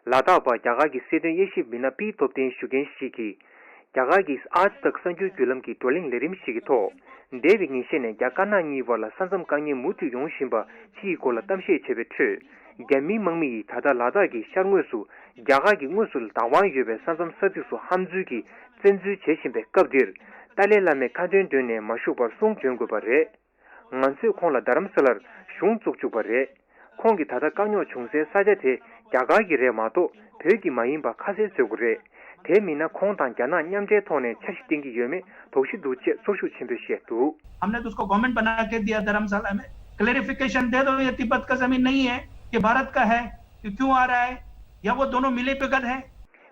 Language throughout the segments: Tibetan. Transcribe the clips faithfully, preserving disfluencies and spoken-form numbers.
ལ་དྭགས་པ་རྒྱ་གར་གྱི་སྲིད་དོན་དབྱེ་ཞིབ་མི་སྣ་པི་སྟོབས་ལྡན་ཞུ་མཁན་ཞིག་གིས། རྒྱ་གར་གྱི་ཨཱཇ་དག་གསར་འགྱུར་བརྒྱུད་ལམ་གྱི་བགྲོ་གླེང་ལས་རིམ་ཞིག་གི་ཐོག་འདས་པའི་ཉིན་ཤས་ནས་རྒྱ་དཀར་ནག་གཉིས་བར་ལ་ས་མཚམས་དཀའ་ངལ་མུ་མཐུད་ཡོང་བཞིན་པ་སྤྱིའི་སྐོར་ལ་གཏམ་བཤད་བྱས་པའི་ཁྲོད། རྒྱ་མིའི་དམག་མི་ཡིས་ད་ལྟ་ལ་དྭགས་ཀྱི་ཤར་ངོས་སུ་རྒྱ་གར་གྱི་དངོས་སུ་བདག་དབང་ཡོད་པའི་ས་མཚམས་ས་ཚིགས་སུ་ཧམ་འཛུལ་གྱིས་བཙན་འཛུལ་བྱེད་བཞིན་པའི་སྐབས་འདིར། ཏཱ་ལའི་བླ་མས་ཁ་འདོན་འདོན་ནས་མ་བཞུགས་པར་གསུང་འདོན་དགོས་པ་རེད། ང་ཚོས་ཁོང་ལ་རྡ་རམ་ས་ལར་གཞུང་བཙུགས་བཅུག་པ་རེད། ཁོང་གིས་ད་ལྟ་དཀའ་རྙོག་བྱུང་སའི་ས་ཆ་དེ་རྒྱ་གར་གྱི་རེད་མ་གཏོགས་བོད་ཀྱི་མ་ཡིན་པ་ཁ་གསལ་བཟོ་དགོས་རེད། དེ་མིན་ན་ཁོང་དང་རྒྱ་ནག་མཉམ་འབྲེལ་ཐོག་ནས་འཆར་གཞི་བཏིང་གི་ཡོད་མེད་དོགས་གཞི་འདུག་ཅེས་ཚོར་ཤུགས་ཆེན་པོས་བཤད་འདུག། हमने तो उसको गवर्नमेंट बना के दिया धर्मशाला में। क्लेरिफिकेशन दे दो, ये तिब्बत का जमीन नहीं है, ये भारत का है, ये क्यों आ रहा है, या वो दोनों मिले भगत है?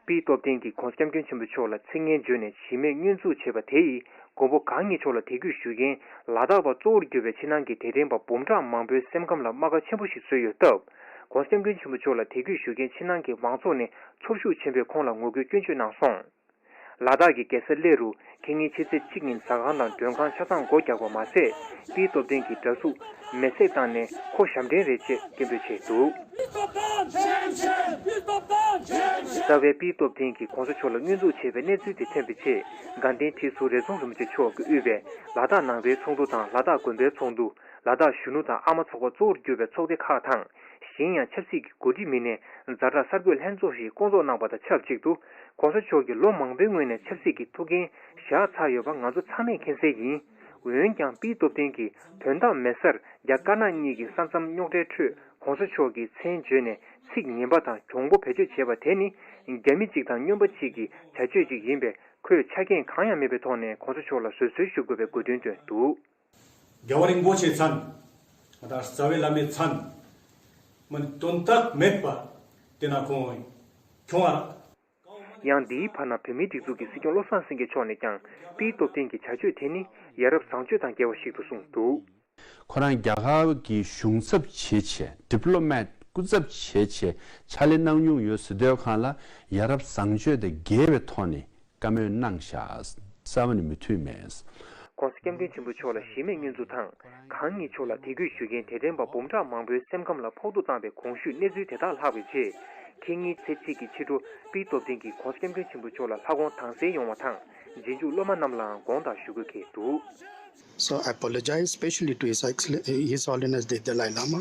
པི་སྟོབས་ལྡན་གྱིས་༸གོང་ས་༸སྐྱབས་མགོན་ཆེན་པོ་མཆོག་ལ་མཚན་སྙན་བརྗོད་ནས་གཞི་མེད་བསྙོན་འཛུགས་བྱས་པ་དེ་ཡིས་མགོན་པོ་གང་ཉིད་མཆོག་ལ་དད་གུས་ཞུ་མཁན་ལ་དྭགས་པ་གཙོ་བོར་གྱུར་པའི་ཕྱི་ནང་གི་དད་ལྡན་པ་འབུམ་ཕྲག་མང་པོའི་སེམས་ཁམས་ལ་རྨ་ཁ་ཆེན་པོ་ཞིག་བཟོས་ཡོད་སྟབས། ༸གོང་ས་༸སྐྱབས་མགོན་ཆེན་པོ་མཆོག་ལ་དད་གུས་ཞུ་མཁན་ཕྱི་ནང་གི་མང་ཚོགས་ནས་ཚོར་ཤུགས་ཆེན་པོས་ཁོང་ལ་ངོ་རྒོལ་སྐྱོན་བརྗོད་གནང་སོང་། ལ་དྭགས་ཀྱི་རྒྱལ་ས་གླེ་རུ་ཁེ་ཉིན་ཕྱི་ཚེས་གཅིག་ཉིན་ཟ་ཁང་དང་མགྲོན་ཁང་ཆ་ཚང་སྒོ་རྒྱག་པ་མ་ཟད། པི་སྟོབས་ལྡན་གྱི་འདྲ་གཟུགས་མེ་བསྲེགས་བཏང་ནས་ཁོ་ཞབས་འདྲེན་རེད་ཅེས་སྐད་འབོད་བྱས་འདུག། རྩ་བའི་པི་སྟོབས་ལྡན་གྱིས་༸གོང་ས་མཆོག་ལ་བསྙོན་འཛུགས་བྱས་པའི་གནས་ཚུལ་དེ་ཐོན་པའི་རྗེས། དགའ་ལྡན་ཁྲི་ཟུར་རེ་ཟུང་རིན་པོ་ཆེ་མཆོག་གིས་དབུས་པའི་ལ་དྭགས་ནང་པའི་ཚོགས་འདུ་དང་ལ་དྭགས་དགོན་པའི་ཚོགས་འདུ། ལ་དྭགས་གཞོན་ནུ་དང་ཨ་མ་ཚོགས་པ་གཙོ་བོར་གྱུར་པའི་ཚོགས་སྡེ་ཁག་དང་། གཞན་ཡང་ཆབ་སྲིད་ཀྱི་འགོ་ཁྲིད་མི་སྣས་ཛ་དྲག་གསར་འགོད་ལྷན་ཚོགས་ཤིག་བསྐོང་ཚོགས་གནང་པ་དང་ཆབས་ཅིག་ཏུ། ༸གོང་ས་མཆོག་གིས་ལོ་མང་པོའི་སྔོན་ནས་ཆབ་སྲིད་ཀྱི་ཐུགས་འགན་བཞག་ཚར་ཡོད་པ་ང་ཚོ་ཚང་མས་མཁྱེན་གསལ་ཡིན། འོན་ཀྱང་པི་སྟོབས་ལྡན་གྱིས་དོན་དག་མེད་སར་རྒྱ་དཀར་ནག་གཉིས་ཀྱི་ས་མཚམས་རྙོག་དྲའི་ཁྲོད་༸གོང་ས་མཆོག་གི་མཚན་བརྗོད་ནས་ཚིག་ངན་པ་དང་གྱོང་པོ་བེད་སྤྱོད་བྱས་པ་དེ་ནི་རྒྱ་མི་གཅིག་དང་སྨྱོན་པ་གཅིག་གི་བྱ་སྤྱོད་ཅིག་ཡིན་པས། ཁོས་ཆ་རྐྱེན་གང་ཡང་མེད་པའི་ཐོག་ནས་༸གོང་ས་མཆོག་ལ་བཟོད་གསོལ་ཞུ་དགོས་པའི་དགོས་འདུན་བཏོན་འདུག། རྒྱལ་བ་རིན་པོ་ཆེ་མཚན། ང་དང་རྩ་བའི་བླ་མའི་མཚན། མ་ནི་དོན་དག་མེད་པ། དེ་ན་ཁོང་ཁྱོང་བ་རག། ཡང་འདིའི་བར་ན་བོད་མིའི་སྒྲིག་འཛུགས་ཀྱི་སྲིད་སྐྱོང་བློ་བཟང་སེང་གེ་མཆོག་ནས་ཀྱང་པི་སྟོབས་ལྡན་གྱི་བྱ་སྤྱོད་དེ་ནི་ཡ་རབས་བཟང་སྤྱོད་དང་འགལ་བ་ཞིག་ཏུ་གསུངས་འདུག། ཁོ་རང་རྒྱ་གར་གྱི་གཞུང་ཚབ་བྱེད་ཆེད། ཌི་པི་ལོ་མེཊ་སྐུ་ཚབ་བྱེད་ཆེད་ཕྱག་ལས་གནང་མྱོང་ཡོད་ཟེར་དུས་སྒང་ལ་ཡ་རབས་བཟང་སྤྱོད་དང་འགལ་བའི་ཐོག་ནས་བཀའ་མོལ་གནང་བཞག་རྩ་བ་ནས་མི་མཐུན་མེད། ༸གོང་ས་༸སྐྱབས་མགོན་ཆེན་པོ་མཆོག་ལ་གཞི་མེད་བསྙོན་འཛུགས་དང་། གང་ཉིད་མཆོག་ལ་དད་གུས་ཞུ་མཁན་དད་ལྡན་པ་འབུམ་ཕྲག་མང་པོའི་སེམས་ཁམས་ལ་ཕོག་ཐུག་བཏང་བའི་གོང་ཞུས་གནས་ཚུལ་དེ་དག་ལྷག་པའི་རྗེས། ཁེ་ཉིན་ཚེས་གཅིག་གི་ཕྱི་དྲོ་པི་སྟོབས་ལྡན་གྱིས་༸གོང་ས་༸སྐྱབས་མགོན་ཆེན་པོ་མཆོག་ལ་ལྷ་དགོངས་དྭངས་གསལ་ཡོང་བ་དང་། རྗེས་འཇུག་སློབ་མ་རྣམས་ལའང་དགོངས་དག་ཞུ་དགོས་འཁེལ་འདུག། So I apologize specially to His Excel- His Holiness the Dalai Lama.